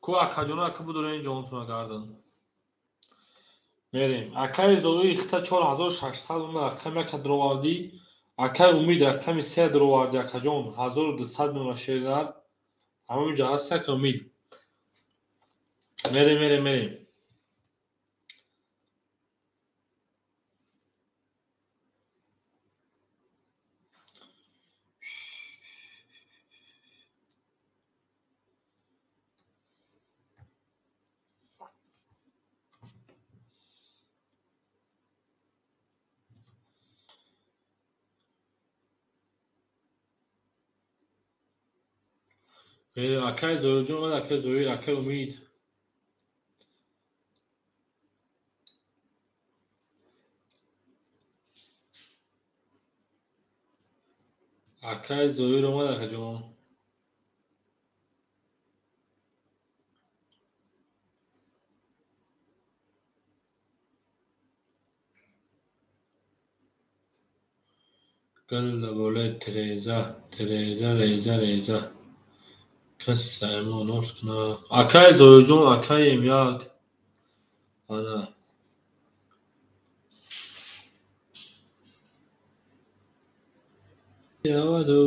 Ку акаҷоно ака будурен ҷонтуна гардан. Мерем. Акаи Зоир ихта 4600 мон рақами яка дуровардӣ. Акаи Умид рақами се дуровардӣ акаҷон. 1200 мона шеринар. Ҳамон ҷо ҳаст ака Умид. Мерем, мерем, мерем. Акаи Зоирҷон омад, акаи Зоир, акаи Умид. Акаи Зоир омад, акаҷон. Гала болои тиреза, тиреза, реза, реза. Кас саймо нос кунад. Акаи Зоирҷон, акаи Эмяк. Ана. Раваду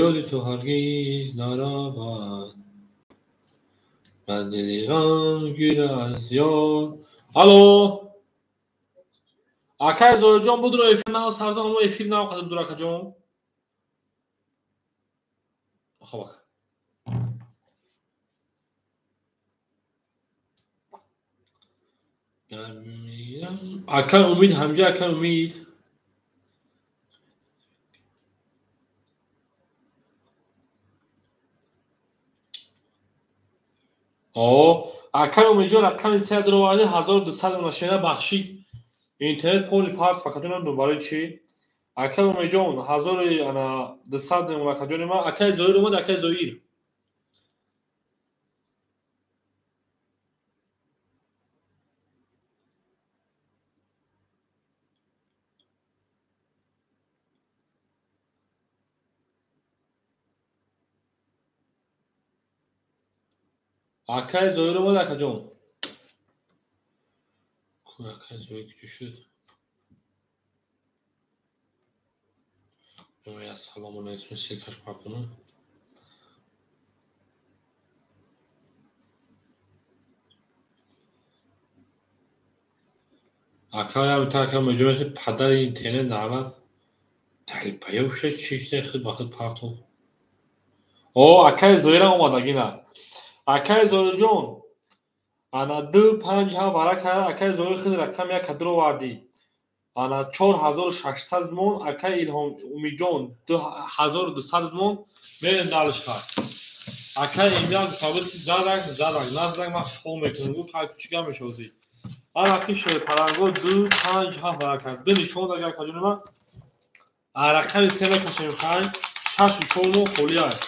ёди ту ҳаргиз наравад. Ба дили ғам гир аз ёд. Алло! Акаи Зоирҷон будро эфир нав сарда, амо эфир нав қадр дур акаҷон. Хоб ака. Акаи Умид ҳамҷа, акаи Умид. О, акаи Умидҷон рақами се дуроварди 1200 мона бахшид. Интернет поли парт фақат намедонам барои чӣ. Акаи Умидҷон 1200 мона акаҷони ман. Акаи Зоир омад, акаи Зоир. Акаи Зоир омад, акаҷон. Ку акаи Зоир куҷо шуд? Ассалому алайкум, ссылкаш пакунам. Акаи ҳамин ака Умидҷон падари интернет нарад. Талбаёб шуд, чӣ шуд, худ ба худ партов. О, акаи Зоирам омад агина. Акаи Зоирҷон, ана 2 5 7 вара кард, акаи Зоир худ рақами як дуровардӣ. Ана 4600 мон, акаи Илҳом Умидҷон 2200 мон, мерем далш кард. Акаи Эмяк гуфта ки задак, задак, назадак ман хом мекунам, гуфт ҳар кучика мешозӣ. Ана ки шерпаланго 2 5 7 вара кард. Ду нишон дага акаҷони ман. Рақами се мекашем хай, 6 4 мон холӣ аст.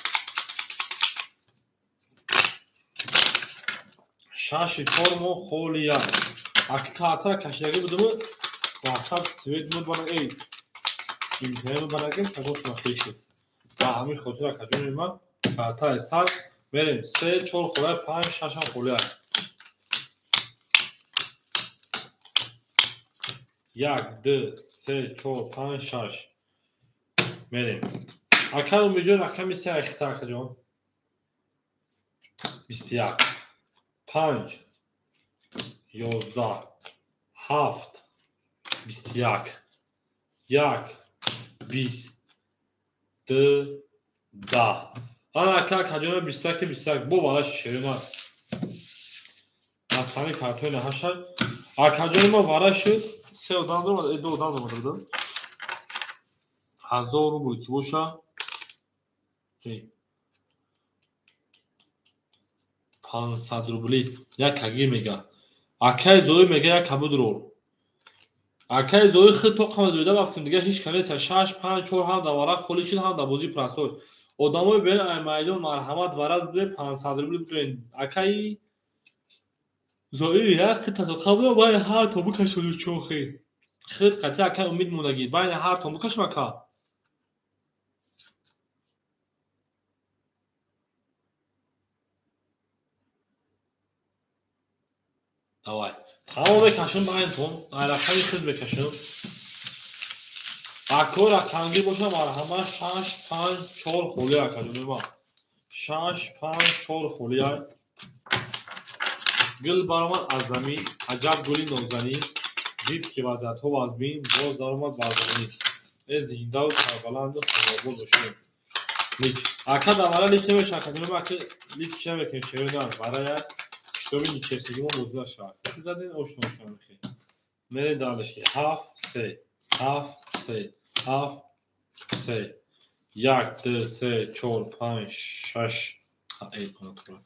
6 4 мон холӣ аст. Аки картара кашидагӣ будум, васат свет буд бана, эй, интернет буд бана, ки пагош нахешид. Ба ҳамин хотир акаҷони ман картаи сар мерем 3 4 холӣ, 5 6 ҳам холӣ аст. 1 2 3 4 5 6 мерем. Акаи Умидҷон рақами се айхита акаҷон. 21 5 11 7 21 1 20 2 10. Ана ака акаҷон 21 21 бо вараши шерима. Астани картои наҳашай. Акаҷони ма вара шуд. Се одам дорам, ду одам дорам. 1000 рубл ки боша. 500 рубли як кагир мега. Акаи Зоир мега як кабудрор. Акаи Зоир худ то қама дуида бафтем, дига ҳеч кам нест. 6 5 4 ҳам дар варақ холӣ шуд, ҳам дар бозии простой. Одамои бен ай майдон марҳамат варад будем 500 рубли будем. Акаи Зоир як хита то қабла бай ҳар то бикашоду чохи. Худ қатъи акаи Умид мондагӣ. Байни ҳар то бикашм ака. Давай. Тамом мекашам байнтон, ай рақами худ мекашам. Ако рақамгир боша марҳама 6 5 4 холӣ акаҷони ма. 6 5 4 холӣ ай. Гул баромад аз замин, аҷаб гули нозанин, дид ки вазъиятҳо вазмин, боз даромад бар замин. Э зиндаву сарбаланду хонобод бошем. Лич. Ака давара лич намеша, акаҷони ма, ака лич чи намекунем, шеър барая китоби ничесигӣ мо бозӣ нашавад. Задем ошно ошно мехем. Мерем дальше. 7 3 7 3 7 3 1 2 3 4 5 6 эй контура.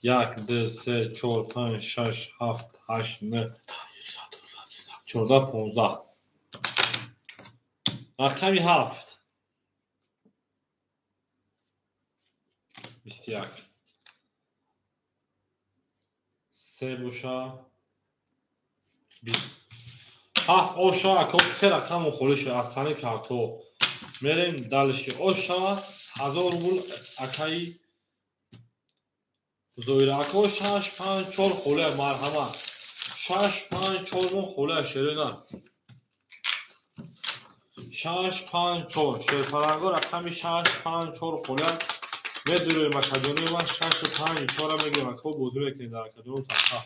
1 2 3 4 5 6 7 8 9 14 15. Рақами 7 21 3 боша 20 7 оша ако се рақаму холӣ шуд аз тани карто. Мерем дальше. Оша 1000 рубл акаи Зоира. Ако 6 5 4 холӣ марҳама. 6 5 4 мо холӣ шерина. 6 5 4 шерфаранго рақами 6 5 4 холӣ медуроем акаҷони ман 6 5 4 мегирем ако бозӣ мекунем дар акаҷону садқа.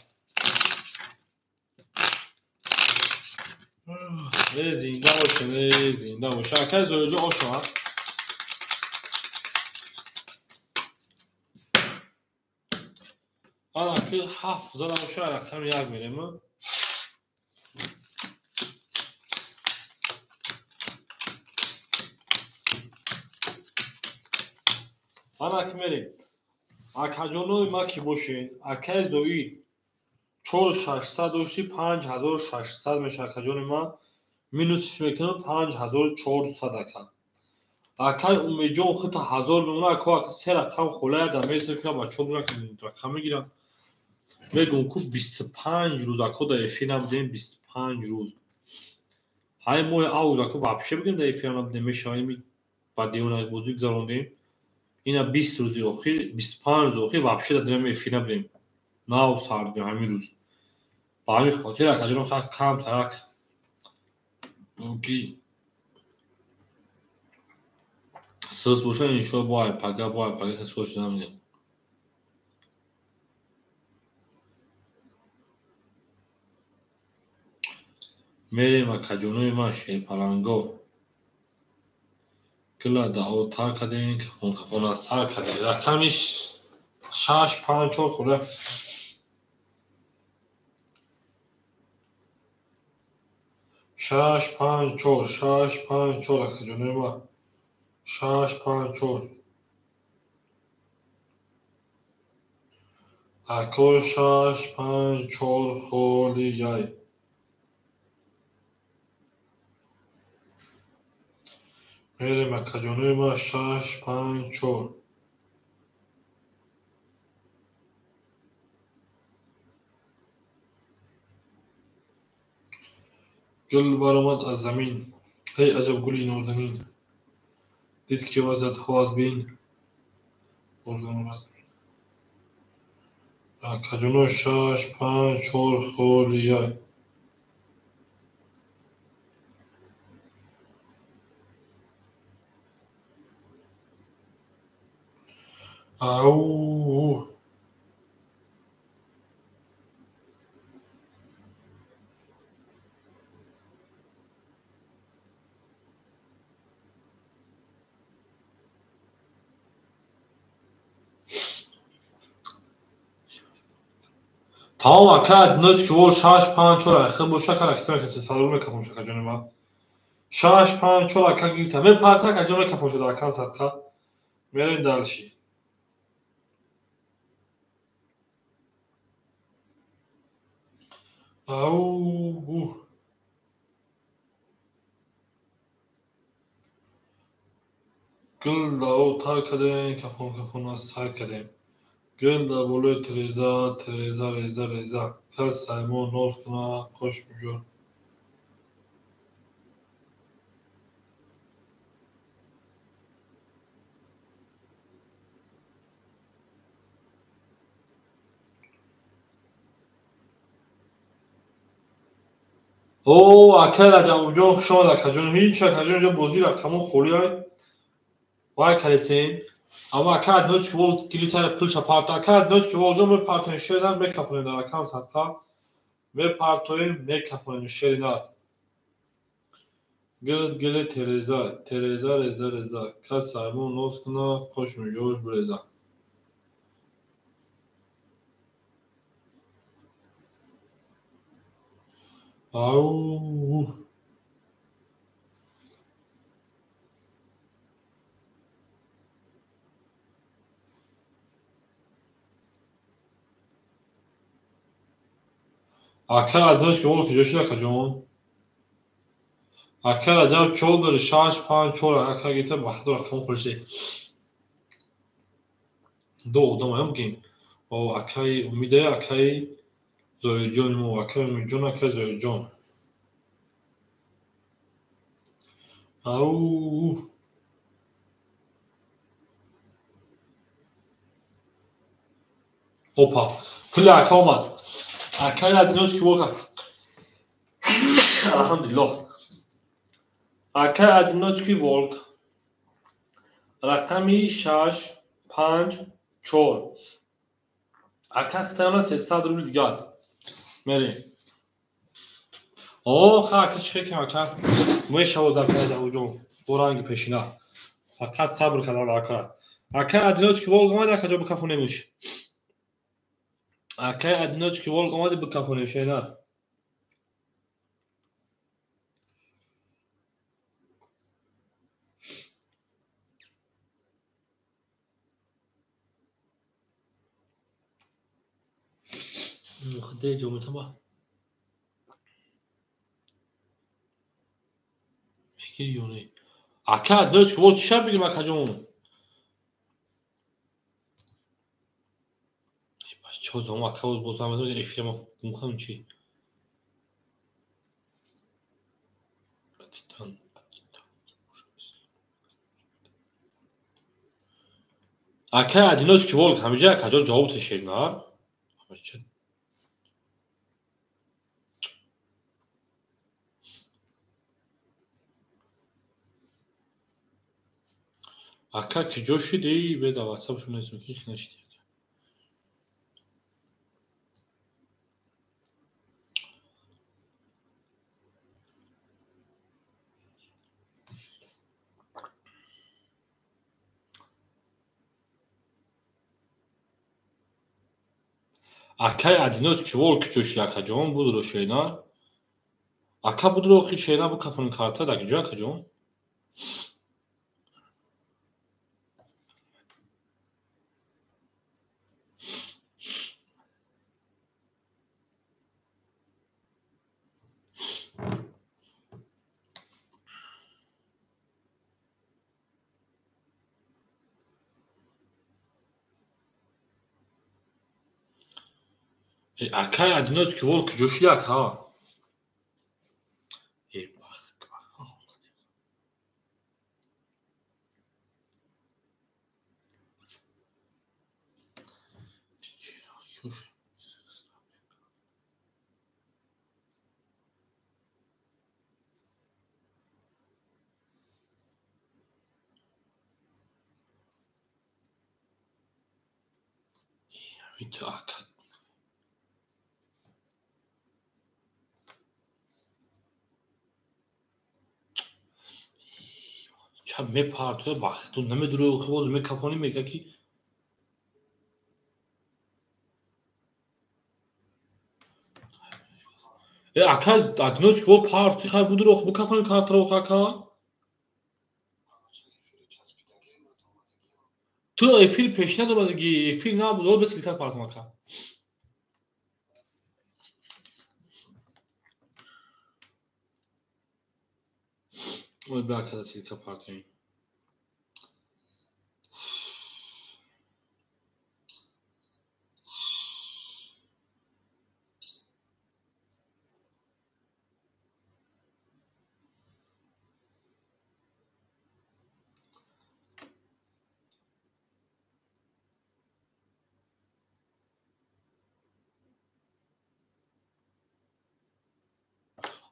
Э зинда бошем, э зинда бошем. Акаи Зоирҷон ошо аст. Ана ки 7 зада боша рақами 1 мерем. Ана ки мерем. Акаҷонои ма ки бошен, акаи Зоир 4600 дошти 5600 меша акаҷони ман. Минусш мекунам 5400 ака. Акаи Умедҷон худ 1000 мемона, ако ака се рақам холая да меса кунам бачаҳо рақам мегирам. Мегӯм ку 25 рӯз ако да эфир набудем, 25 рӯз. Ҳай моҳи август ако вообще бигем да эфир набудем, мешавем ба девонабозӣ гузарондем. Ина 20 рӯзи охир, 25 рӯзи охир вообще да дирам эфир набудем. Нав сардем ҳамин рӯз. Ба ҳамин хотир акаҷонам хеле камтарак ки сӯс боша иншо бо ай пага бо ай пага сӯс шуда мегӯям. Мерем акаҷонои ман шерпаланго. Гула даъо тар кардем, кафон кафон аз сар кардем. Рақами 6 5 4 хӯра. 6 5 4 6 5 4 акаҷонои ман. 6 5 4 ако 6 5 4 холӣ яй. Мерем акаҷонои ман 6 5 4. Гул баромад аз замин, эй аҷаб гули нозанин, дид ки вазъиятҳо аз бин, боз баромад аз замин. Акаҷоно 6 5 4 холӣ яй. Ау. Тамом ака ноч ки вол 6 5 4 ахир боша ака ракета мекунем садо мекафон шака ҷони ман. 6 5 4 ака гирифта. Мепарта ака ҷон мекафон шуда акан садқа. Мерем дальше. Ау. Гул дао тар кардем, кафон кафон аз сар кардем. Гул дар болои тиреза, тиреза, реза, реза. Кас саймон ноз куна, хуш биё. О, акай Раҷабовҷон, хуш омад, акаҷон. Ҳеҷ акаҷон, инҷо бозӣ рақамҳо холӣ ай. Вай калесен. Аммо акай одиночки волк гилитара пулша парто. Акай одиночки волк ҷон мепартоем шеринар, мекафонем дар акам садқа. Мепартоем, мекафонем шеринар. Гилит гили тереза, тереза реза реза. Кас саймон ноз куна, қош мижош биреза. Ау. Акай одиночки волк куҷо шуд, акаҷон? Акай Раҷаб чор дори шаш панҷ чор ака гирифта ба худо рақам хӯршид. Ду одам аям бигем. О, акаи Умида, акаи Зоирҷони мо, акаи Умидҷон, акаи Зоирҷон. Ау. Опа, пули ака омад. Акаи одиночки волк. Алҳамдулиллоҳ. Акаи одиночки волк. Рақами 6 5 4. Ака хитана 300 рубл дигар. Мерем. О, ха, ака чӣ фикр ака? Мешавад ака Раҷабовҷон. Бо ранги пешина. Фақат сабр кардан ака. Акаи одиночки волк омад, акаҷон бикафонемш. Акаи одиночки волк омад, бикафонемш, эй на. Худои ҷомитама. Мегири ё не? Ака одиночки волк чӣ шарт бигирем, акаҷон? Чо зом ака боз ҳам эфир ма гум кунам чӣ? Акаи одиночки волк ҳамиҷа акаҷон ҷавоб тешед нар? Ака киҷо шуди? Беда ватсапшо нестм ки нашиди. Акаи одиночки волк киҷо шуди, акаҷон? Будро шена. Ака будро охи шена бикафони карта да киҷо, акаҷон? Акаи одиночки волк куҷо шуди, ака? Ака ча мепартоя вақту намедури, охи боз мекафонӣ мега ки э ака одиночки волк парти хай будури охи бикафонӣ картаро охи ака. Ту эфир пешина домадагӣ, эфир набуд, о бес литар партом ака. Ой, бе ака ссылка партоем.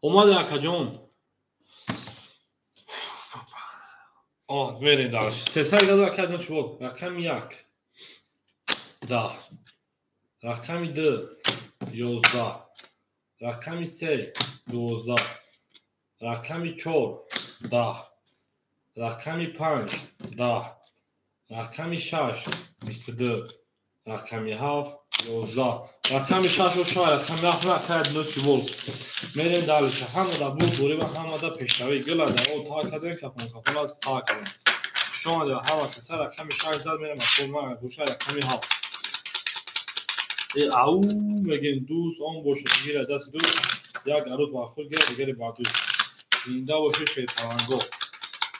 Омаде акаҷон. Мерем дар сесад газа акаҷон шумо. Рақами 1 10, рақами 2 11, рақами 3 12, рақами 4 10, рақами 5 10, рақами 6 22, рақами 7 11, рақами 6 ошава, рақами 7 акай ночи бол. Мерем дальше. Ҳамада буд бурива, ҳамада пешравӣ. Гила дар о та кардем, кафон кафона са кардем. Хуш омадед ҳама каса. Рақами 6 зад мерем акор ма гӯша рақами 7. Ау мегем дӯст он бошад гира дасти дӯст, як арӯз ба худ гира, дигаре ба дӯст. Зинда бошед шерпаланго.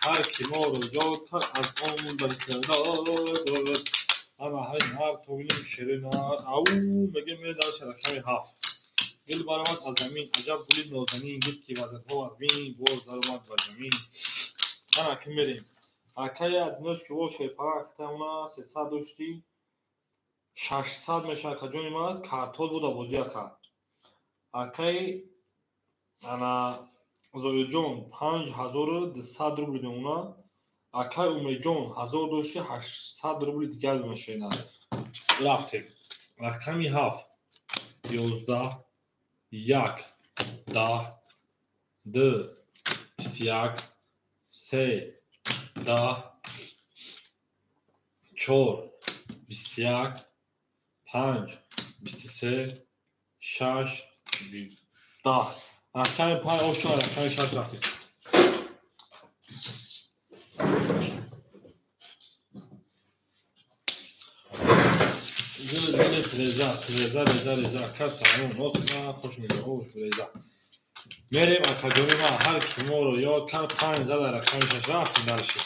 Ҳар ки моро ёд кард аз он бар сардор. Ана ҳай нар тобинем шере нар. Ау мегем мерем дальше рақами 7. Гул баромад аз замин, аҷаб гули нозанин, дид ки вазнҳо аз бин боз даромад ба замин. Ана ки мерем. Акай одиночки бол шерпаланг хитамона 300 дошти. 600 мешавад акаҷони ман, картол буда бозӣ ака. Акай ана Зоирҷон 5200 рубли мемона. Акай Умедҷон 1000 дошти, 800 рубли дигар мешавад. Рафтем. Рақами 7 11 1 10 2 21 3 10 4 21 5 23 6 10. Рақами 5 ошо, рақами 6 рафтем. Гул гул реза, реза, реза, реза. Кас салом носна, хуш меош реза. Мерем акаҷони ма, ҳар ки моро ёд кард 5 зада рақами 6 рафтем дальше.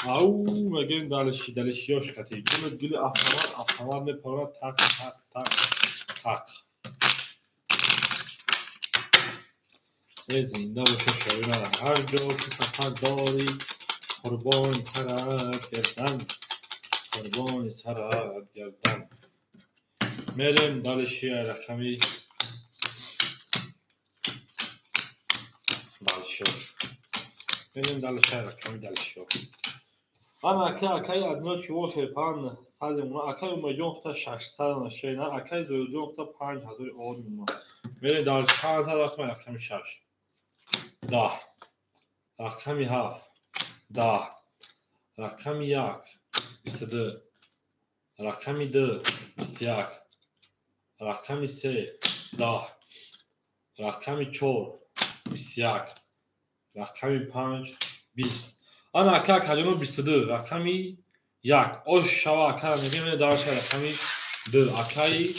Ау мегем дальше, дальше ёш хати. Гул гул автомат, автомат мепарад так так так так. Зинда боша шоира. Ҳар ҷо ки сафар дорӣ қурбони сарат гардам, қурбони сарат гардам. Мерем дальше рақами дальше. Мерем дальше рақами дальше. Ана акай акай одиночки бол шерпан 100 мемона. Акай Умедҷон хута 600 нашена. Акай Зоирҷон хута 5000 од мемона. Мерем дальше 500 рафтем рақами 6 10, рақами 7 10, рақами 1 22, рақами 2 21, рақами 3 10, рақами 4 21, рақами 5 20. Ана ака акаҷоно 22, рақами 1 ош шава ака мегем дальше рақами 2 акаи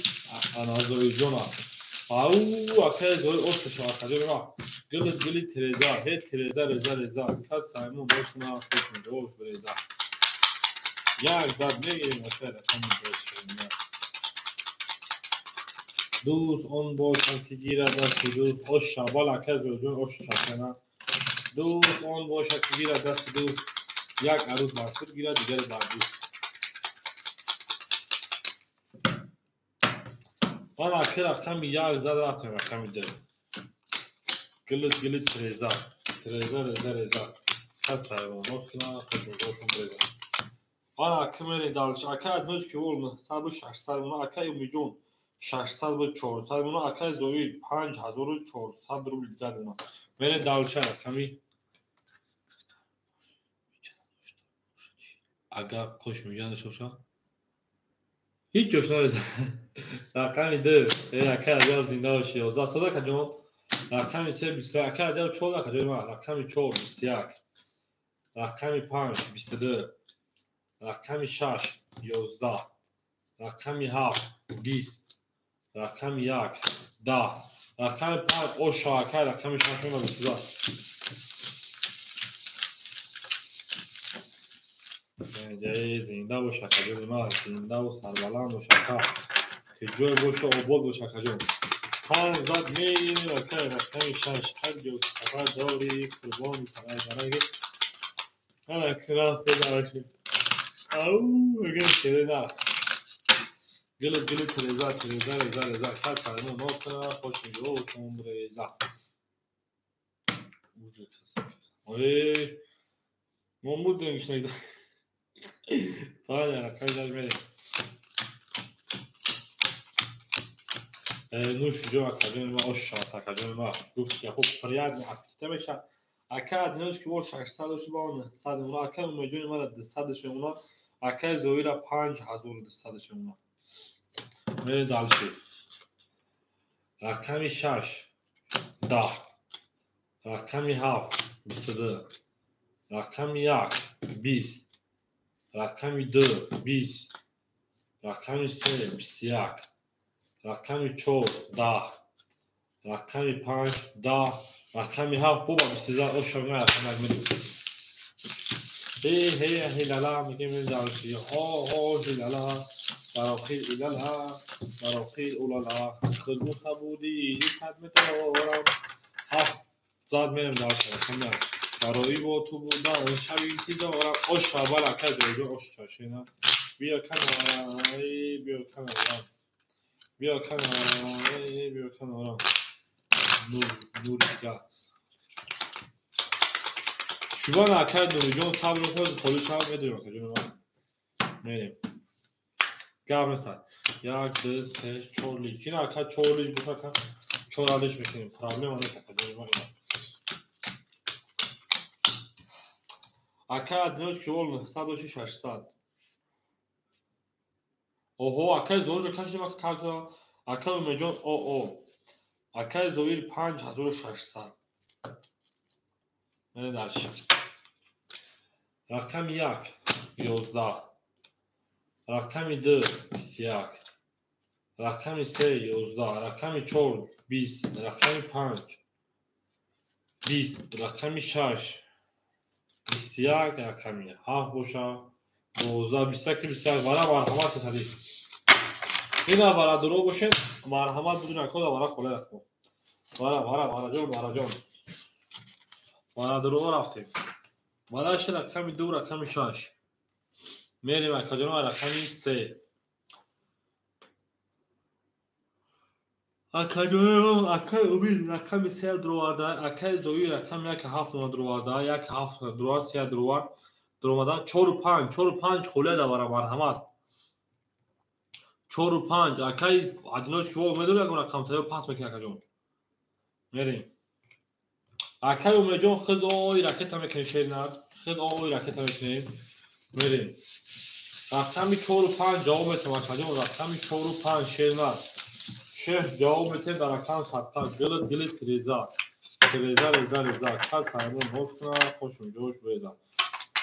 ана Зоирҷона. Ау акаи Зоир ош шава акаҷони ма. Гул гули тереза, ҳе тереза реза реза. Кас саймон бошна хуш меош реза. Як зад мегирем акаи рақами 2. Дӯст он бошад ки гирад дасти дӯст, ош шавал акаи Зоирҷон ош шавана. Дӯст он бошад ки гирад дасти дӯст, як арӯз бар худ гирад, дигаре бар дӯст. Ман аки рақами 1 зад рафтем рақами 2. Гул гул тереза, тереза реза реза. Кас саймон носна хуш меошум реза. Ман аки мерем дальше. Акай одиночки бол 900 600 мемона. Акай Умедҷон 600 400 мемона. Акай Зоир 5400 рубли дигар мемона. Мерем дальше рақами агар қош меҷа дошта бошад ҳеҷ ҷош нареза. Рақами 2 акай аҷаб зинда бошӣ 11 сода акаҷон. Рақами 3 21, акай аҷаб 4 акаҷони ман. Рақами 4 21, рақами 5 22, рақами 6 11, рақами 7 20, рақами 1 10, рақами 5 оша акай рақами 6 мема 22. Зинда бош акаҷони ман, зиндаву сарбаланд бош ака, ки ҷой боша обод бош акаҷон. 5 зад мегирем акай рақами 6. Ҳар ҷо ки сафар дорӣ қурбони сарат гардам. Ана ки рафте дальше. Ау мегем шере на. Гили гили тиреза тиреза реза реза кас сармо нос кана хош мегӯшум реза. Уже каса каса. Ой, мо мурдем кишнагда. Бале, рақами дар мерем. Нӯши ҷон, акаҷони ма, ош шавад, акаҷони ма. Гуфт ки хуб приятный аппетита мешавад. Ака одиночки бо 600 дошт, ба 900 мемона. Ака Умедҷони мара 200 мемона. Акаи Зоира 5200 мемона. Мерем дальше. Рақами 6 10, рақами 7 22, рақами 1 20, рақами 2 20, рақами 3 21, рақами 4 10, рақами 5 10, рақами 7 боба 22. Оша ма рақами як мерем. Ҳей ҳей ҳилала мегем, мерем дальше. О о ҳилала дар охир илала дар охир улала худ мухабудӣ дӯстат медорам. 7 зад, мерем дальше. Рақами як барои бо ту будан шаби интизорам. Оша бала, акай Зоиҷон, ош чашина. Биё канорам, биё канорам, биё канорам, биё канорам. Нур нурика шубан, акай Нуриҷон, сабр кун, холи шаб медорем, акаҷони ман. Мерем, гап нест. Як, ду, се, чор лич. Ина ака, чор лич боша, ака, чор алиш мекунем, проблема нест, акаҷони ман. Ина ака одиночки вол 900 доши, 600. Оҳо, акаи Зоирҷо кашидем, ака карта. Акаи Умедҷон, о о акаи Зоир 5600. Мерем дальше. Рақами 1 11, рақами 2 21, рақами 3 11, рақами 4 20, рақами 5 20, рақами 6 21, рақами 7 боша 12, 21, 21. Вара марҳамат, сесади. Ина варадуро бошем, марҳамат, будун акода вара холе рахмо. Вара вара вараҷон, вараҷон, варадуро рафтем. Вараши рақами 2, рақами 6 мерем, акаҷон. Рақами 3, акаҷон. Акаи Умид рақами се дуроварда, акаи Зоир рақами як ҳафт нона дуроварда, як ҳафт дуровард, се дуровард, дуромадан. Чору панҷ, чору панҷ холия давара, марҳамат, чору панҷ. Акаи одиночки во медори ягон рақам таё пас мекунӣ, акаҷон? Мерем, акаи Умедҷон. Худ ой ракета мекунем, шернар, худ ой ракета мекунем. Мерем, рақами чору панҷ ҷавоб метем, акаҷон. Рақами чору панҷ, шернар шех, ҷавоб метем. Дар рақам садқа. Гилит гилит реза реза реза реза кас ҳаймон ҳоз куна хошумҷош реза.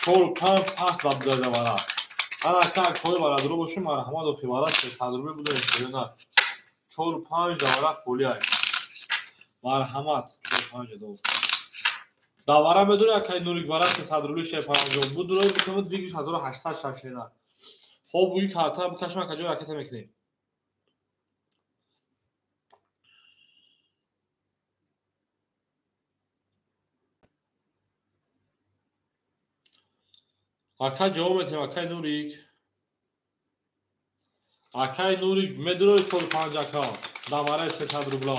Чору панҷ пас ба буда вара. Ана ака, кори варадуро бошем, марҳамат. Охи вара 300 рубл буда, на чору панҷ давара холиай, марҳамат, чору панҷ дов давара медори, акай Нурик. Вара 300 рубли шепаранҷон буд, дурои бутамуд вигиш 1800 шашена. Хоб, буи карта бикашем, акаҷо, ракета мекунем. Ака, ҷавоб метем, акай Нурик. Акай Нурик, медурои чору панҷ, ака, давараи 300 рубла?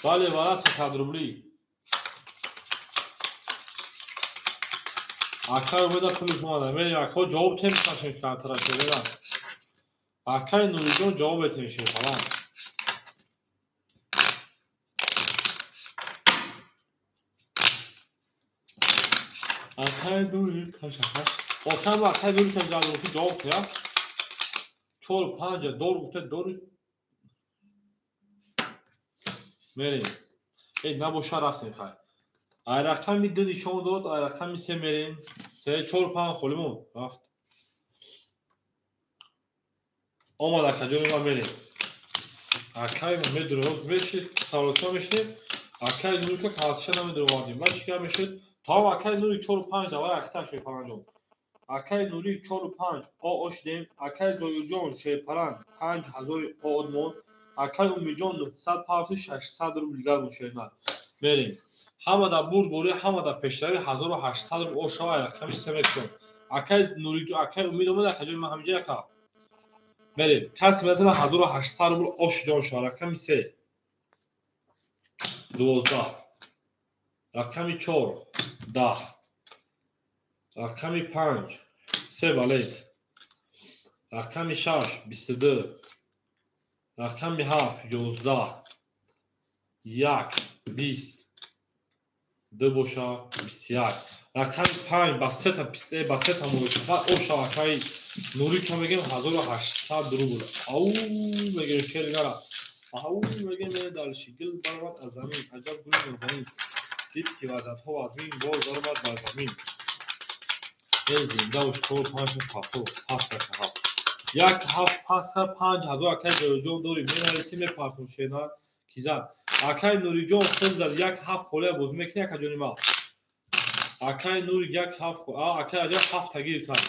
Бале, вара 300 рубли. Акай Умеда пули шумо мерем. Ако ҷавоб тем, кашем картара шерена. Акай Нуриҷон, ҷавоб метем, шерфалан. Акай Нурик кашаха. Охам, акай Нурик кашаха, ҷавоб тея. Чор панҷа дор гуфта дор мерем. Э, набоша, рафтем, хай. Ай рақами ду нишон дод, ай рақами се мерем. Се, чор, панҷ холимон рафт. Омад, акаҷони ман, мерем. Акай медуроз мешид, саросима мешидем. Акай Нурика картиша намедуровардем. Баъд чӣ гап мешид? Тамом, акай Нурик, чору панҷ давара ахтар, шерпаланҷон. Акай Нурик, чору панҷ о шидем. Акай Зоирҷон, шерпалан, 5000 о одмон. Акай Умиҷон 900 парти, 600 рубл дигар буд, шернар. Мерем. Ҳама дар бурдборӣ, ҳама дар пешравӣ 1800 рубл ошава рақами се мекушон. Акай Нуриҷон, акай Умид омад, акаҷони ман ҳаминҷа ака. Мерем. Касе мезана 1800 рубл ош ҷон шава. Рақами се. 12. Рақами 4. 10. Рақами 5. 3 валет. Рақами 6. 22. Рақами 7. 11. 1. 20. 2 боша 21. Рақами 5 ба сета ба сета мувофиқа оша акай Нурика мегем 1800 рубл. Ау мегем шер гара. Ау мегем дальше. Гил баромад аз замин. Аҷаб гули нозанин. Дид ки вазатҳо вазмин боз баромад бар замин. Эй зинда бош 4 5 7 7 7. 1 7 пас 5000 акай Зоирҷон дорӣ. Менависӣ мепартон шена кизад. Акай Нуриҷон хун зад 1 7 холия бозӣ мекунӣ акаҷони ман. Акай Нури 1 7 акай аҷаб 7 та гирифтан.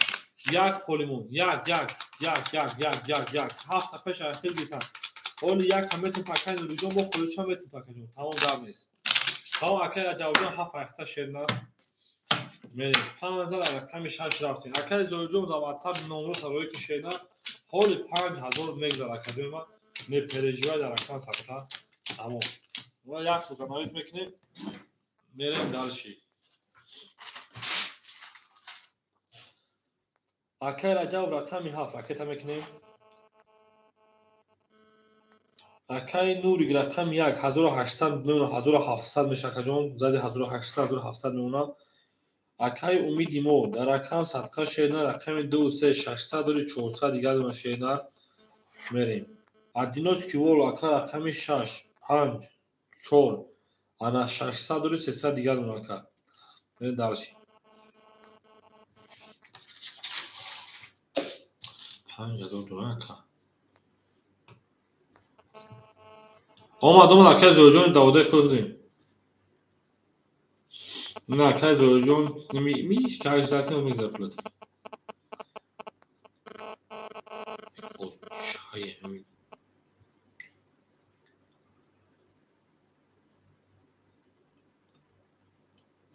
1 холимон 1 1 1 1 1 1 1 7 та пеш ахир гирифтан. Оли 1 та метон акай Нуриҷон бо холиша метон акаҷон. Тамом гап нест. Тамом акай Раҷабҷон 7 ахта шерна. Мерем. 5 рақами 6 рафтем. Акай Зоирҷон дар WhatsApp номро тарои ки шерна. Ҳоли 5000 мегзар акаҷони ман. Не переживай дар рақам садқа. Тамом. Ва як установить мекунем. Мерем дальше. Акай Раҷаб рақами 7 ракета мекунем. Акай Нурик рақами 1 1800 мемона 1700 меша акаҷон. Зади 1800 1700 мемона. Акай Умиди мо дар рақам садқа шерна рақами 2 3 600 дори 400 дигар дона шерна. Мерем. Одиночки вол ака рақами 6 5 4 ана 600 дори 300 дигар дона ака. Мерем дальше. 5000 дона ака. Омад омад акай Зоирҷон даводаи кор кунем. На акай Зоирҷон миш каш закин мегзар пулат.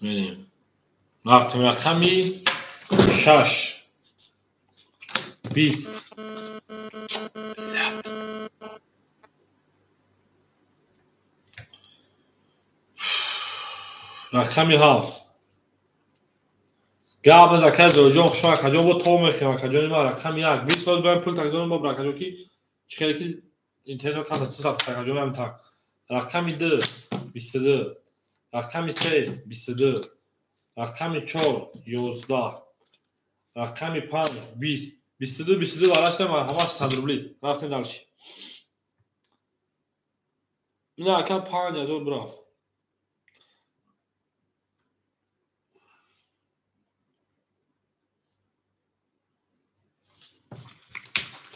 Мерем. Рафтем рақами 6 20. Рақами 7. Гап аз акай Зоирҷон хушо акаҷон бо то мехӯрем акаҷони ман рақами 1 20 сол баем пул такҷон бо акаҷон ки чӣ хеле ки интернет каса сусат акаҷон ҳам так. Рақами 2 22. Рақами 3 22. Рақами 4 11. Рақами 5 20. 22 22 варашта ҳамаш 100 рубли. Рафтем дальше. Ина ака 5000 бурафт.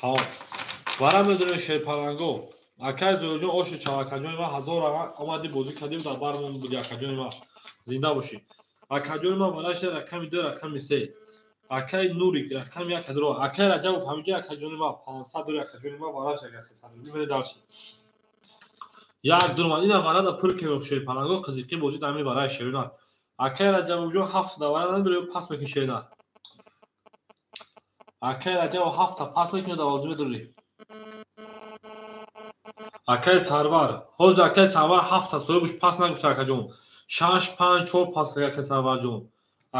Тамом. Вара медонем шерпаланго. Акай Зоирҷон оши чав акаҷони ман 1000 омадӣ бозӣ кардем дар бармон буди акаҷони ман. Зинда бошӣ. Акаҷони ман варашта рақами 2 рақами 3. Акай Нурик рақами 1 дро. Акай Раҷабов ҳаминҷа акаҷони ман 500 дори акаҷони ман варашта 300 рубли. Мерем дальше. 1 2 ина варада пур кунем шерпаланго қизиқӣ бозӣ дар ҳамин вараи шерина. Акай Раҷабовҷон 7 да вара надори пас мекунӣ шерина. Акай Раҷабов 7 та пас мекунӣ давозӣ медорӣ. Акай Сарвар. Ҳозир акай Сарвар 7 та соҳибаш пас нагуфта акаҷон. 6 5 4 пас акай Сарварҷон.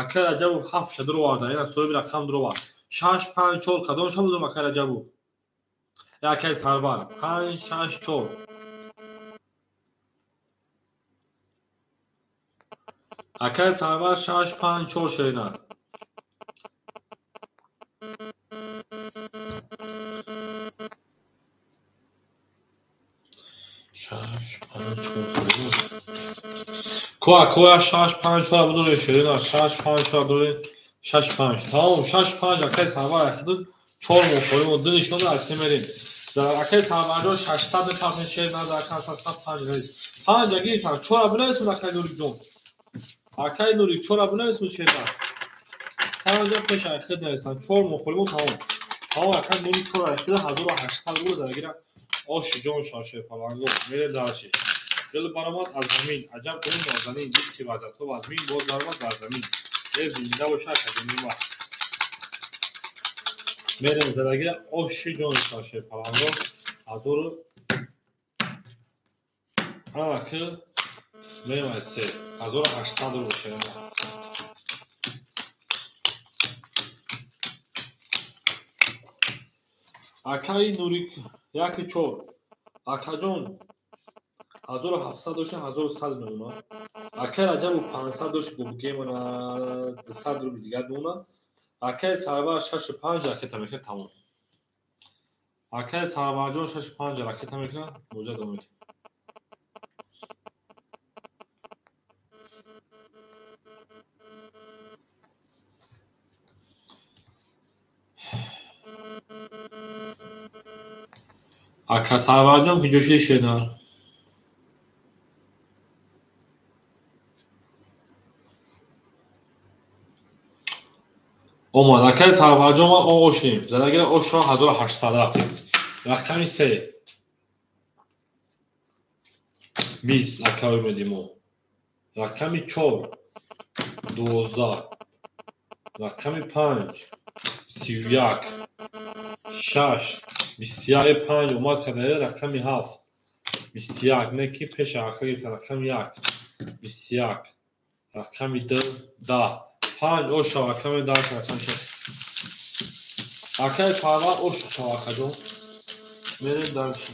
Акай Раҷабов 7 ша дуроварда. Ина соҳиби рақам дуровард. 6 5 4 кадом ша будум акай Раҷабов? Акай Сарвар 5 6 4. Акай Сарвар 6 5 4 шерина. Ко коя 6 5 4 будуре шерина 6 5 4 будуре 6 5. Тамом 6 5 акай Сарвар ахиду 4 мохорим ду нишон аз мерем. Дар акай Сарварҷон 600 мепартен шерина дар акай 5 рейс. 5 гирифтан 4 бинависун акай Нурикҷон. Акай Нурик 4 бинависун шерина. 5 пеш ахид нависан 4 мохорим тамом. Тамом акай Нурик 4 ахиду 1800 рубл дар гира. Оши ҷон шаше паланго. Мерем дальше. Гул баромад аз замин, аҷаб гули нозанин, дид ки вазъиятҳо вазмин, боз баромад бар замин. Э зинда боша академияи ма. Мерем задагира оши ҷони шерпаланго ҳазору ки мерем аз се 1800 рубл шерма. Акаи Нурик 1-4. Акаҷон 1700 дошта 1100 мемона. Акаи Раҷабов 500 дошт гумгемона 200 рубли дигар мемона. Акаи Сарвар 6-5 ракета мекунад тамом. Акаи Сарварҷон 6-5 ракета мекунад, муроҷиат давом мекунад. Ака Сарварҷон куҷо шуди шенар? Омад. Акаи Сарварҷон ма ошнем. Задагира ошро 1800 рафтем. Рақами 3. 20 акаи умеди мо. Рақами 4 12. Рақами 5 31. 6 21 5 омад кадаре. Рақами 7 21 не ки пеша ака гирифта. Рақами 1 21. Рақами 2 10. 5 ош шава каме дар рақами 6. Акаи Сарвар ош шава акаҷон. Мерем дальше.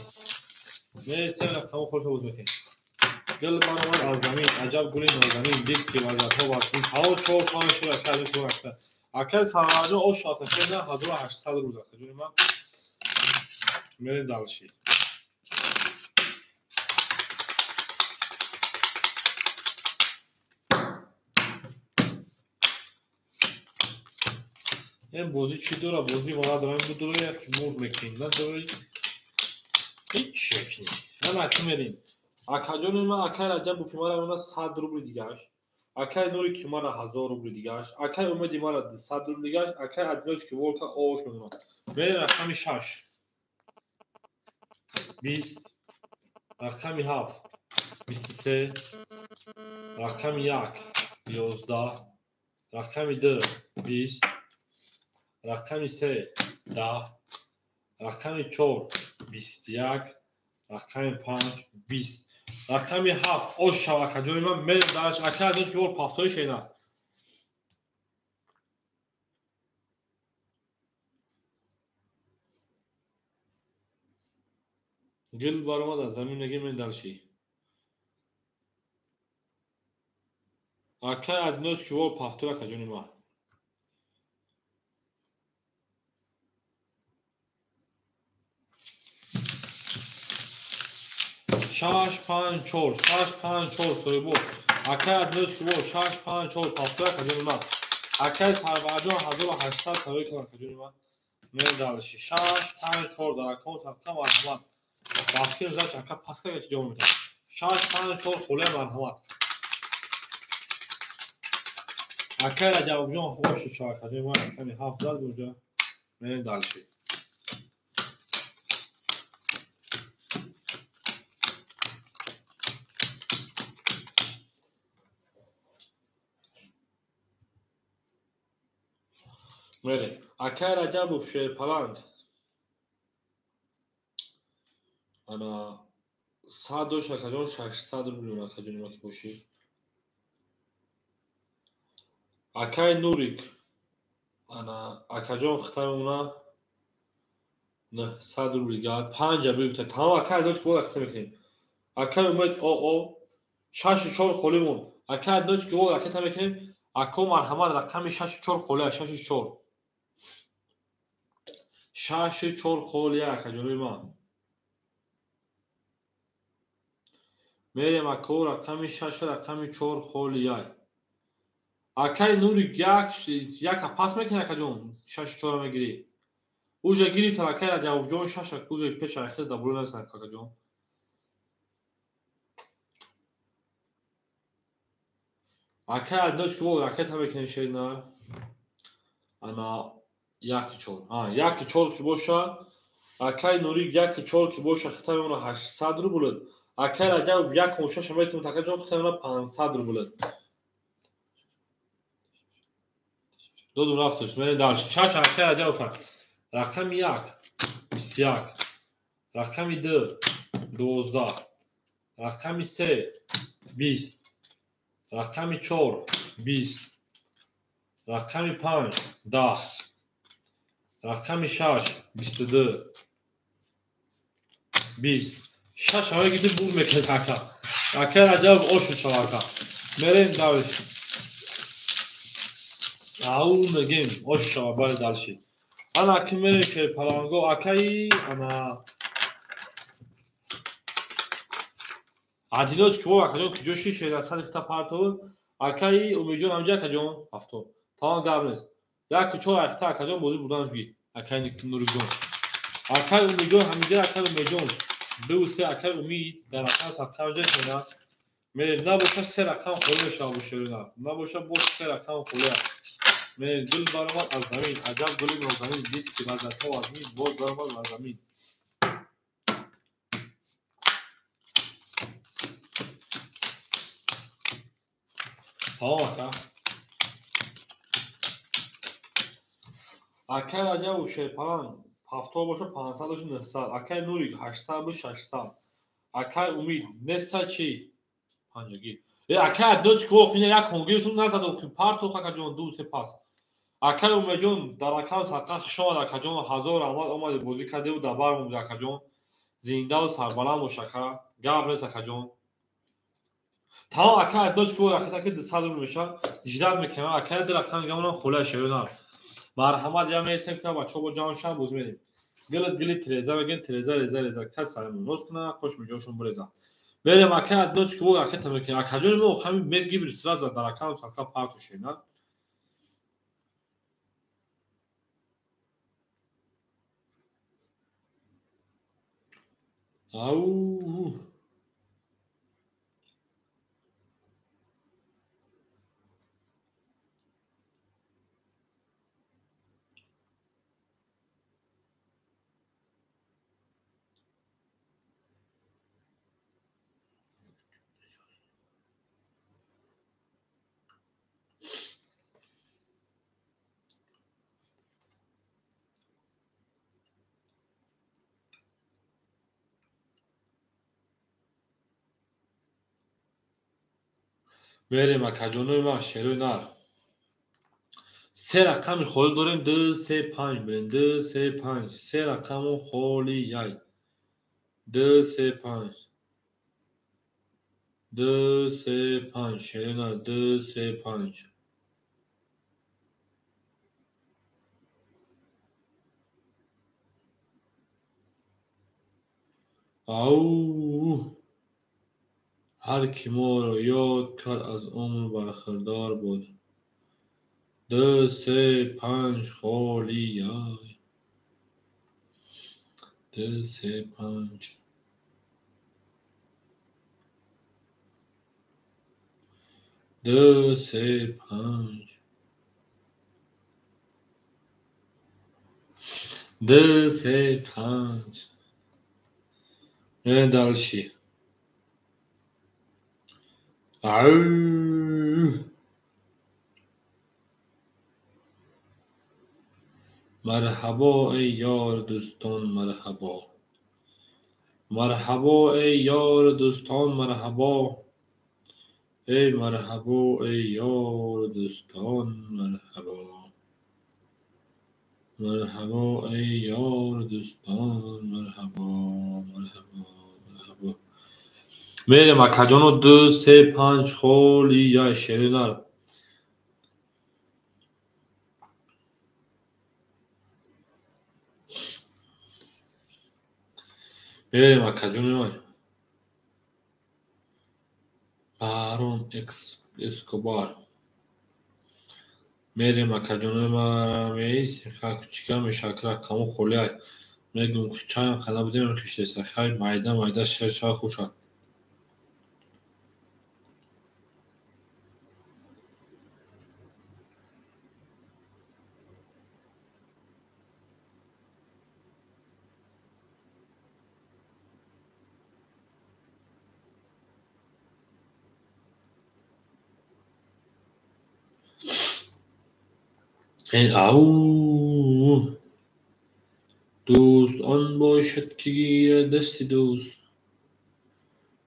Мерем рақамҳо худшо боз мекунем. Гул баромад аз замин, аҷаб гули нозанин, дид ки вазъиятҳо вазмин. Ҳаво 4 5 шуд акаи шумо. Акаи Сарварҷон ош шава 1800 рубл акаҷони ман. Мерем дальше. Ин бозӣ чӣ дора? Бозӣ мо надорем, будуро як мур мекунем, надорӣ ҳеҷ шакли. Ман аки мерем. Акаҷони ман акаи Раҷабов ки мара мемонад 100 рубли дигааш, акаи Нури ки мара 1000 рубли дигааш, акаи Умеди мара 200 рубли дигааш, акаи Адиноч ки волка ош мемонад. Мерем рақами 6 20, рақами 7 23, рақами 1 11, рақами 2 20, рақами 3 10, рақами 4 21, рақами 5 20, рақами 7 ош шава акаҷони ман. Мерем дараш. Акаи Адиноч ки бор пафтои шена. Гул баромад аз замин мегем мен дальше. Акаи Адиноч ки бор пафтои акаҷони ман. 6 5 4 6 5 4 соҳибо. Акаи Адиноч ки бор 6 5 4 пафтои акаҷони ман. Акаи Сарварҷон 1800 савои кунад акаҷони ман. Мерем дальше. 6 5 4 дар аккаунт садқа марҳамат. Бахтир зач ака паска ки ҷавоб медиҳад. 6 5 4 холия марҳамат. Акаи Раҷабовҷон ош шава акаҷони ман. Рақами 7 зад буҷа. Мерем дальше. Мерем. Акаи Раҷабов шерпаланг. Ана 100 дош акаҷон 600 рубл акаҷони ма ки бошӣ. Акаи Нурик ана акаҷон хитамона 900 рубл гар 5 бигуфта. Тамом акаи Адиноч ки бор ракета мекунем. Акаи Умед ОО 6 4 холӣ монд. Акаи Адиноч ки бор ракета мекунем. Ако марҳамат рақами 6 4 холия 6 4. 6 4 холия акаҷони ман. Мерем ако рақами 6 рақами 4 холия. Акаи Нурик яка пас мекунӣ акаҷон 6 4 мегирӣ. Уҷа гирифтан акаи Раҷабовҷон 6 уҷа пеша ахир дабуло нависан акаҷон. Акаи Адиноч ки бо ракета мекунем шернар. Ана 1 4. 1 4 ки боша. Акаи Нурик 1 4 ки боша хита мемона 800 рубл. Акай Раҷабов 1,6 метавонад акаҷон, хитамона 500 рубл. Додум рафташ. Мерем дальше. 6 акай Раҷабов. Рақами 1 21, рақами 2 12, рақами 3 20, рақами 4 20, рақами 5 10, рақами 6 22 20. 6 ҳамаи гиди бур мекунед ака. Акай Раҷабов ошу шава ака. Мерем дальше. Ау мегем ошу шава бале дальше. Ана аки мерем шерпаланго акаи ана Адиноч ки акаҷон куҷо ши шерасад ихта партов акаи Умидҷон ҳамҷа акаҷон ҳафто. Тамом гап нест. 1-4 ахта акаҷон бозӣ бурданаш би. Акаи Нуриддон. Акаи Умидҷон ҳамиҷа акаи Умидҷон. 2 3 акаи Умид дар рақам садқавҷа шена. Мерем набоша 3 рақам холӣ мешава бо шерина. Набоша боз 3 рақам холӣ аст. Мерем гул баромад аз замин. Аҷаб гули нозанин дид ки лаззатҳо аз мин боз баромад бар замин. Тамом ака. Акай Раҷабов шерпаланг 70 боша 500 боша 900. Акай Нурик 800 боша 600. Акай Умид неста чи? 5 гир. Акай Адноч ки охина як кон гиртун назад охин партох акаҷон 2 3 пас. Акай Умедҷон дар рақам садқа хуш омад акаҷон, 1000 раҳмат омади бозӣ кардеву дар бар омади акаҷон. Зиндаву сарбаланд бош ака. Гап нест акаҷон. Тамом акай Адноч ки ракета ки 200 рубл мешавад. Ждат мекунам акай ду рақам гамонам холия шерина. Марҳамат я месем ки бачаҳо бо ҷамъ шаванд боз мерем. Гилит гили тереза мегӯем тереза реза реза кас сарамон ноз кунад қош миҷошон биреза. Мерем акай Адноч ки ракета мекунем. Акаҷони мо охами мегибри сразу дар рақам садқа парту шена. Ау. Мерем акаҷонои ман шерои нар. 3 рақами холӣ дорем 2 3 5 бирем 2 3 5 3 рақаму холӣ яй 2 3 5 2 3 5 шерои нар 2 3 5. Ау. Ҳар ки моро ёд кард аз умр бархӯрдор буд. 2 3 5 холӣ яй 2 3 5. 2 3 5 2 3 5. Мерем дальше. Ау. Марҳабо эй ёр дӯстон марҳабо. Марҳабо эй ёр дӯстон марҳабо. Эй марҳабо эй ёр дӯстон марҳабо. Марҳабо эй ёр дӯстон марҳабо марҳабо марҳабо. Мерем акаҷоно 2 3 5 холӣ яй шери нар. Мерем акаҷони ман. Барон Эскобар. Мерем акаҷонои ман меис ха кучика мешакра рақаму холӣ ай. Мегӯм чанд хана будем хиштеса хай майда майда шер шава хушад. Ау! Дӯст он бошад, ки гирад дасти дӯст.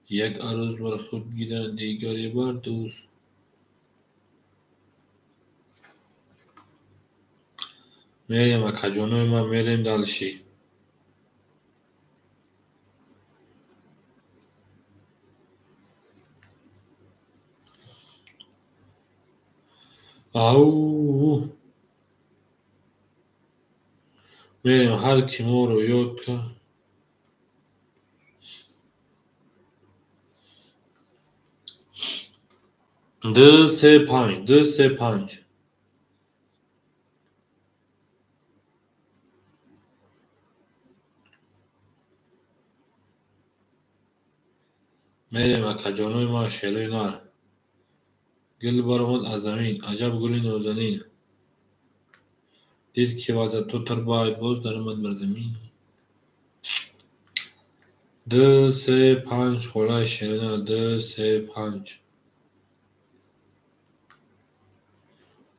Як арӯз бар худ гирад, дигаре бар дӯст. Мерем, акаҷонои ман, мерем дальше. Ау! Мерем, ҳар ки моро ёд кард. Ду, се, панҷ, ду, се, панҷ. Мерем, акаҷонои ман, шерои нар. Гул баромад аз замин, аҷаб гули нозанин. Дид, ки вазъиятҳо турбай, боз даромад бар замин. Ду, се, панҷ, холаи шерои нар, ду, се, панҷ.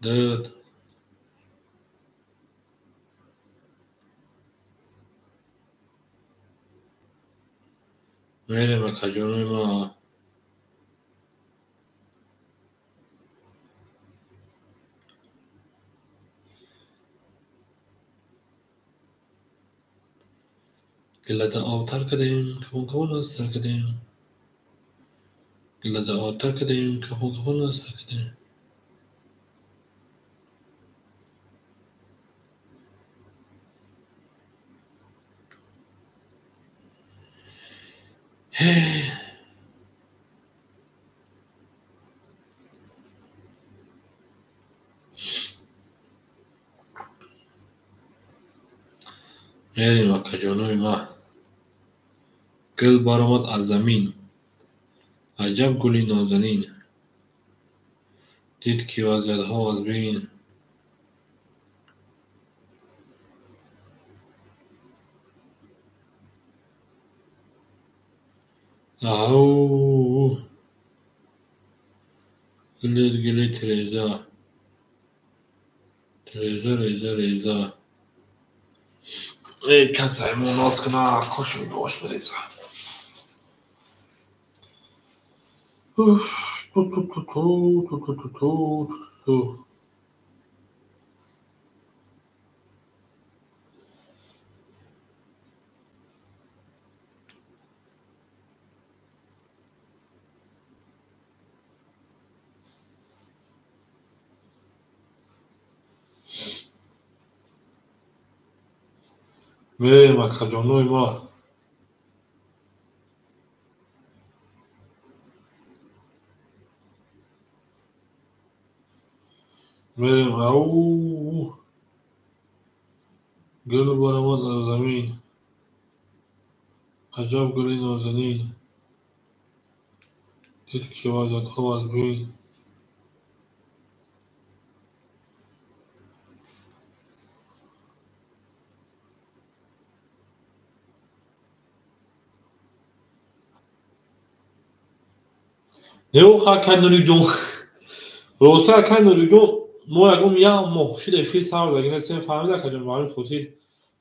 Ду. Мерем, акаҷонои ман. Гулада об тар кардем, кафон кафон аз сар кардем. Гулада об тар кардем, кафон кафон аз сар кардем. Мерем, акаҷонои ман. Гул баромад аз замин, аҷаб гули нозанин. Дид, ки вазъиятҳо аз бин. Ау! Гулет, гули тиреза. Тиреза, реза, реза. Эй, касай моноз куна, хуш бош бареза. Уф, ту ту ту ту ту ту ту ту ту. Мерем, акаҷонои ман. Мерем, ау! Гул баромад аз замин, аҷаб гули нозанин. Дид, ки вазъиятҳо аз бин. Неоха, акай Нуриҷон. Рости, акай Нуриҷон, мо ягон як моҳ шид эфир сар додаги нестем, фаҳмида, акаҷон, ба ҳамин хотир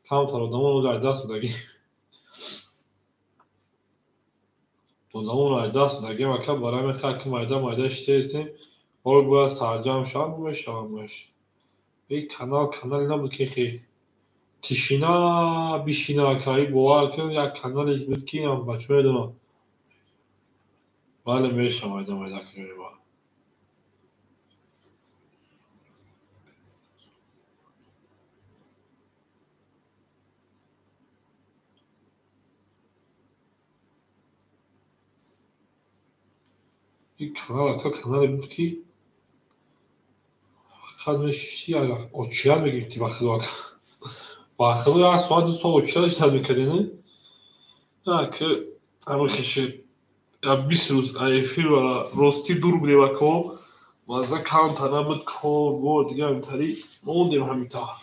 камтар одамон оз аз даст додаги. Одамон аз даст додагиам, ака, барои ҳамин хай ки майда майда шитаистем, ҳоло бояд сарҷамъ шаванд, мешаванд. Ин канал канале набуд, ки хе тишина бишина, ака, и бовар кун, як канале буд, ки инам бачаҳо медонанд. Бале, мешавам майда майда, акаҷони ман. Ин канал, ака, канале буд, ки фақат мешишти, очият мегирифтӣ ба худо, ака. Ба худо, як соат, 2 соат очият иштад мекардӣ, не? Ки ҳамин хеши 20 рӯз эфир ростӣ дур будем, ако, мазза камтар набуд, кор бор дига ҳаминтари мондем ҳаминтар.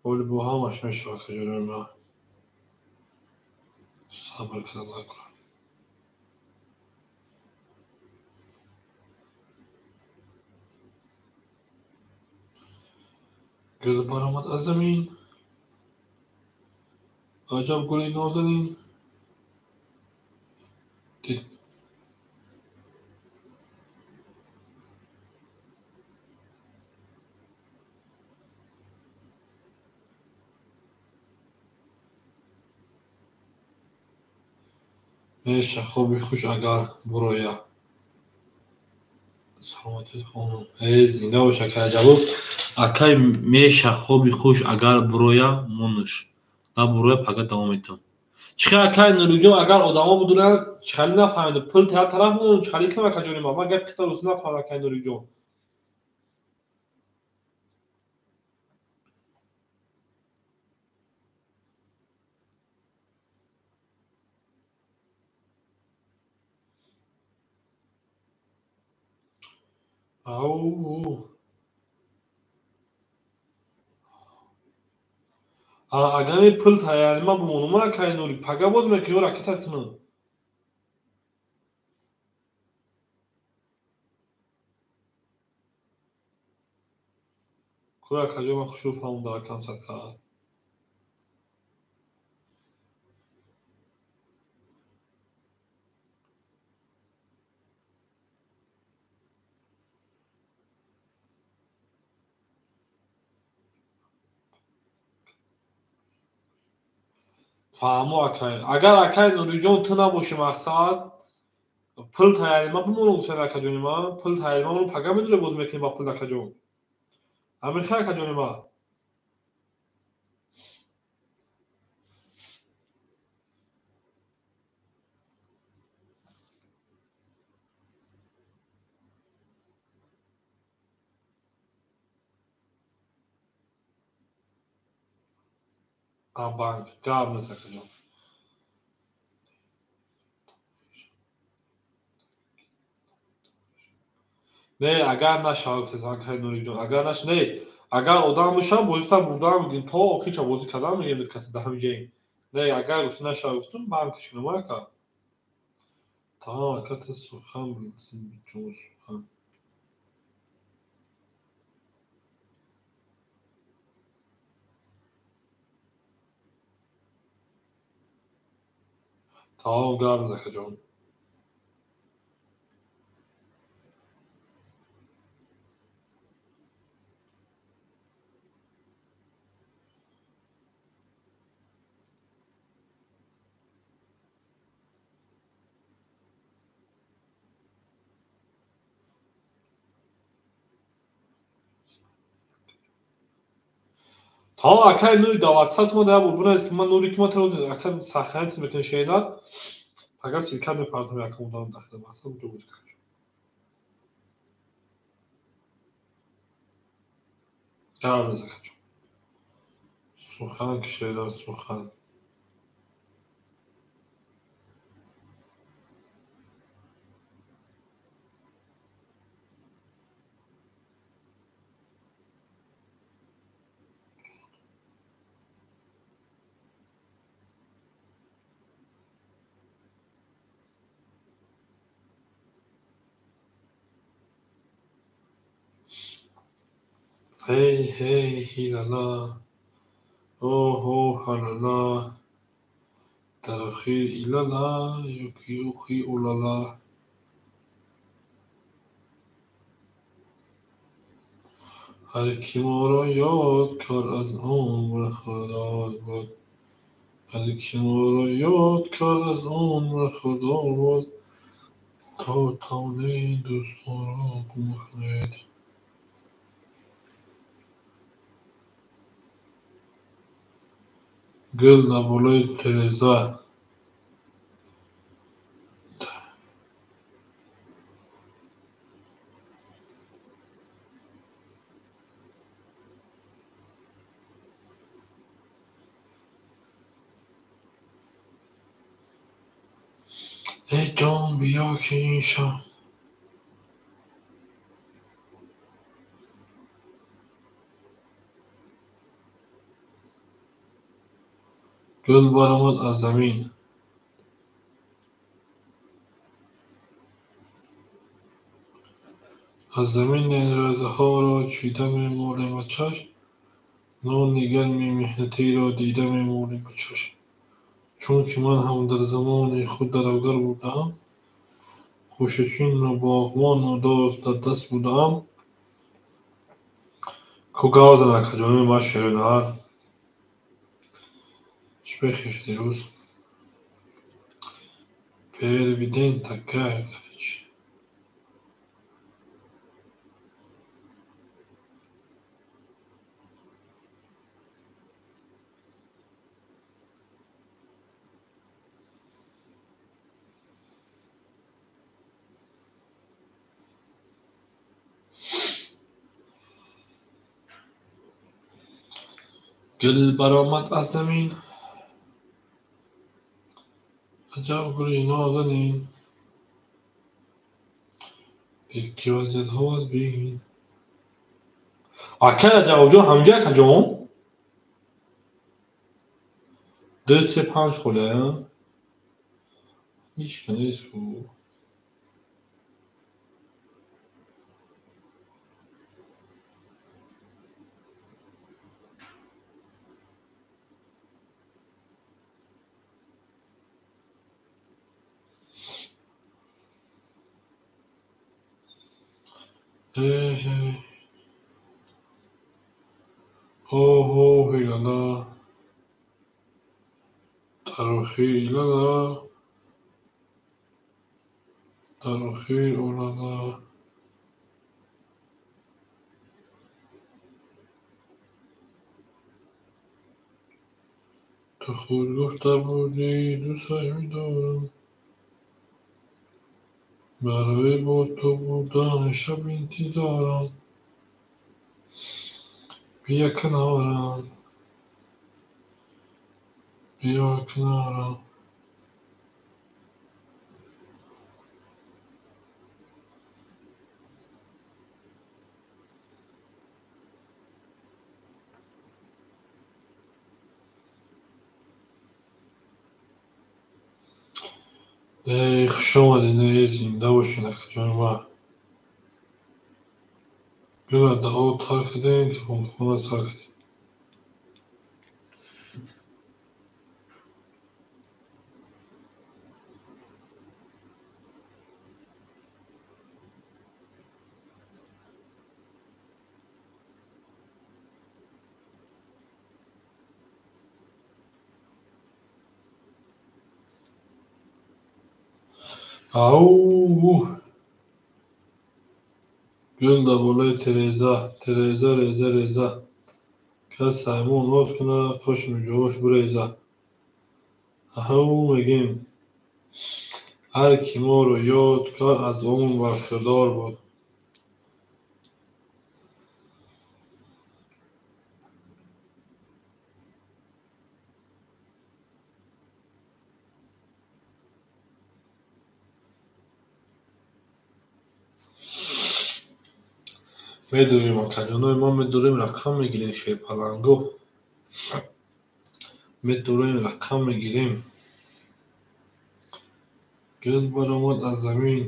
Оли бо ҳамаш мешавад, акаҷонои ман. Сабр кардан накун. Гул баромад аз замин, аҷаб гули нозанин. Меша хоби хуш агар буроя. Саломатӣ хонум. Э, зинда бош, акай Раҷабов. Акай меша хоби хуш агар буроя монуш. На буроя пага давом метам. Чӣ хел акай Нуриҷон, агар одамо будуранд, чӣ хеле нафаҳмида. Пул тара тараф монум, чӣ хеле кунам, акаҷони ман? Ман гапи хита рӯси нафаҳмидам, акай Нуриҷон. Ау. Агар ин пул тайёри ман бимонум, акай Нури, пага боз мекунӣ ё ракета кунам? Кӯ акаҷон, ман хушрӯ фаҳмонда акам садқа. Фаҳмо акай. Агар акай Нуриҷон ту набошӣ мақсад, пул тайёри ман бимонум гуфтан акаҷони ман, пул тайёри ман пага медуре боз мекунӣ ба пул акаҷон. Ҳамин хел акаҷони ман. Банк гап нест акаҷон. Не, агар нашава гуфтед акай Нуриҷон, агар наш не, агар одам бошам бозита бурдам мегӯем то охирша бозӣ кардам мегӯем касе дар ҳамин ҷоем. Не, агар гуфти нашава гуфтум банкш кунам ака. Тамом ака, ту сухан ҷон сухан. Тамом гап нест акаҷон. Тамом акай Нури дар WhatsApp ма дар бубинед ки ман Нури ки ман тароз ака сахранит мекунем шейна. Пага силка мепартам якам одам дахил мақсад буд бозӣ акаҷон. Гап нест акаҷон. Сухан кишера сухан. Hey hey hilala, оҳо ҳалала, дар охир илала ёки охи олала. Ҳар ки моро ёд кард аз он бархӯрдор буд. Ҳар ки моро ёд кард аз он бархӯрдор буд. То тавонед дӯстонро гум кунед. Гул дар болои тиреза. Эй ҷон, биё ки ин шаб Гул баромад аз замин. Аз замин рӯзаҳоро чида мемолем ба чашм, Нони гарми меҳнатиро дида мемонӣ ба чашм. Чунки ман ҳам дар замони худ даравгар будаам, хӯшачину боғбону дос дар даст будаам. Ку гав зан, акаҷони ман шерунар. Чӣ бехеш дирӯз? Первиден такая, короче. Гул баромад аз замин, аҷаб гули нозанин. Дид ки вазиятҳо аз бин. Ака Раҷабовҷон ҳамҷа, акаҷон? Ду се панҷ холя? Ҳеҷ ка нест ку. Ҳо-ҳо ҳилала, дар охир илала, дар охир олала. Ту худ гуфта будӣ, дӯсташ медорам. Барои бо ту будан шаб интизорам. Биё канорам, биё канорам. Эй, хуш омадед, эй, зинда бошед, акаҷони ман. Гула дуо тар кардем, кафонхона сар кардем. Ау! Гул дар болои тиреза, тиреза, реза, реза. Кас саймон ноз кунад, қоши миҷоҳош буреза. Аҳу мегӯем. Ҳар ки моро ёд кард, аз он бархӯрдор буд. Медурем, акаҷонои мо медурем, рақам мегирем, шерпаланго. Медурем, рақам мегирем. Гул баромад аз замин.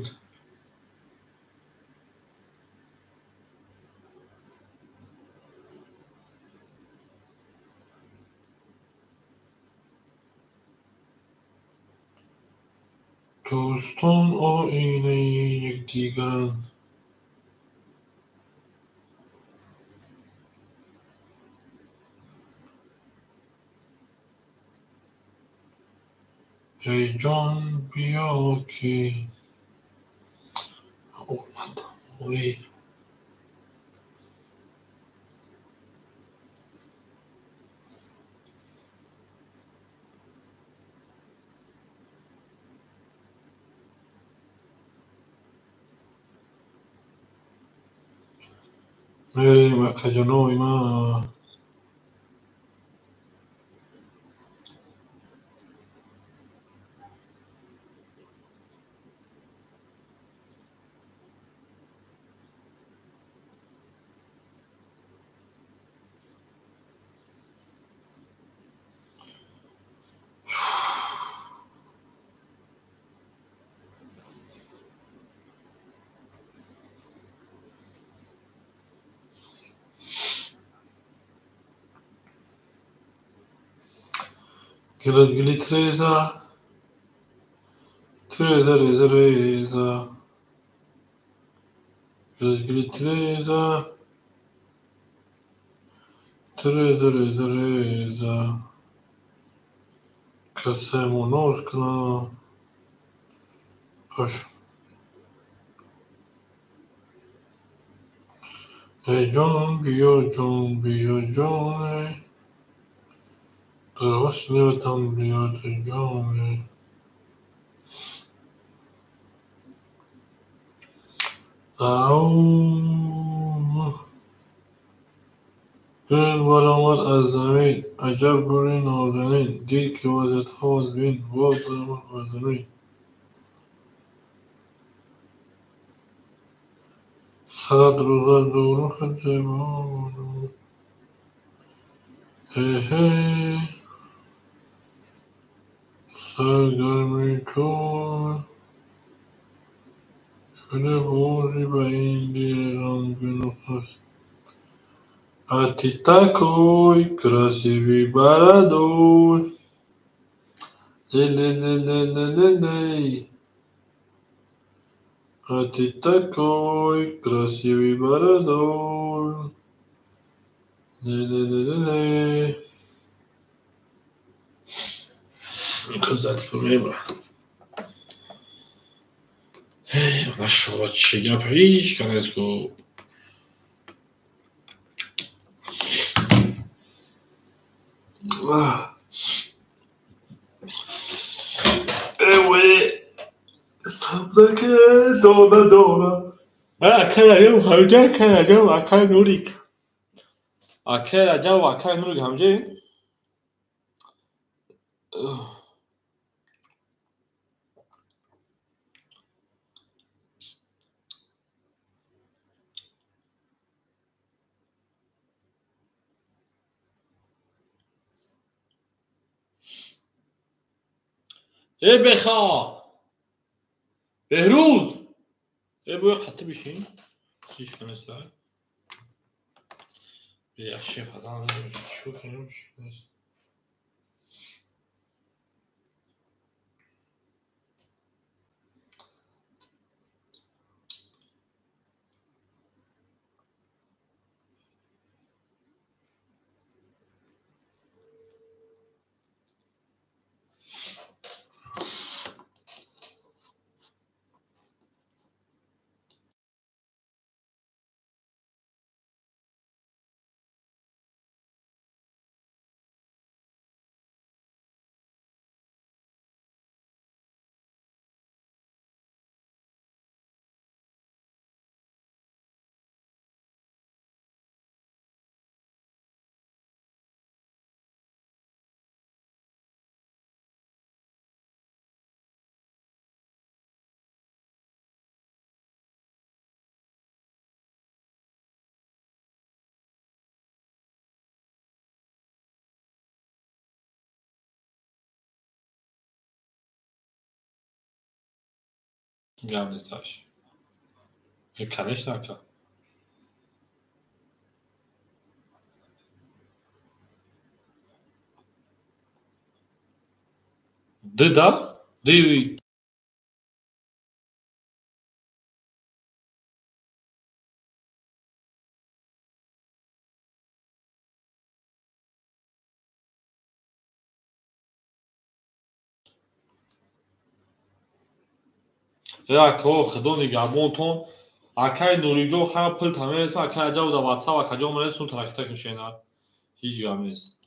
Дӯстон оинаи якдигаранд. Эй ҷон, биё ки омадам. Ой. Мерем, акаҷонои ман. Гилат гили Треза. Треза, реза, реза. Гилат гили Треза. Треза, реза, реза. Касаемо нос кунам. Хош. Эй ҷон, биё, ҷон, биё, ҷоне. Дар васли ватан биё ту ҷоне. Ау. Гул баромад аз замин, аҷаб гули нозанин, дид ки вазиятҳо вазмин, боз баромад бар замин. Сарат рӯза дурухат зебо. Ҳе-ҳе. Саргарми ту шуда бозӣ ба ин дили ғамгину хаст. А ты такой красивый бородой. Ле-ле-ле-ле-ле-ле. А ты такой красивый бородой. Ле-ле-ле-ле-ле. Нашо чӣ гап ҳеҷ канест ку. Эве сабзаке дона дона. Акай Раҷаб ҳамҷа, акай Раҷаб, акай Нурик. Акай Раҷаб, акай Нурик ҳамҷаин? Э беха! Беҳрӯз! Э боя қатӣ бишин. Ҳеҷ канест. Бе фазан чӣ кунем? Нест. Гап нест дальше. Конечно, ака. Д да? Д Ако худо нигаҳбонтон. Акай Нуриҷон хама пул тамересам, акай Раҷаб да ватсап, акаҷон мересум, таракита кушенад. Ҳеҷ гап нест.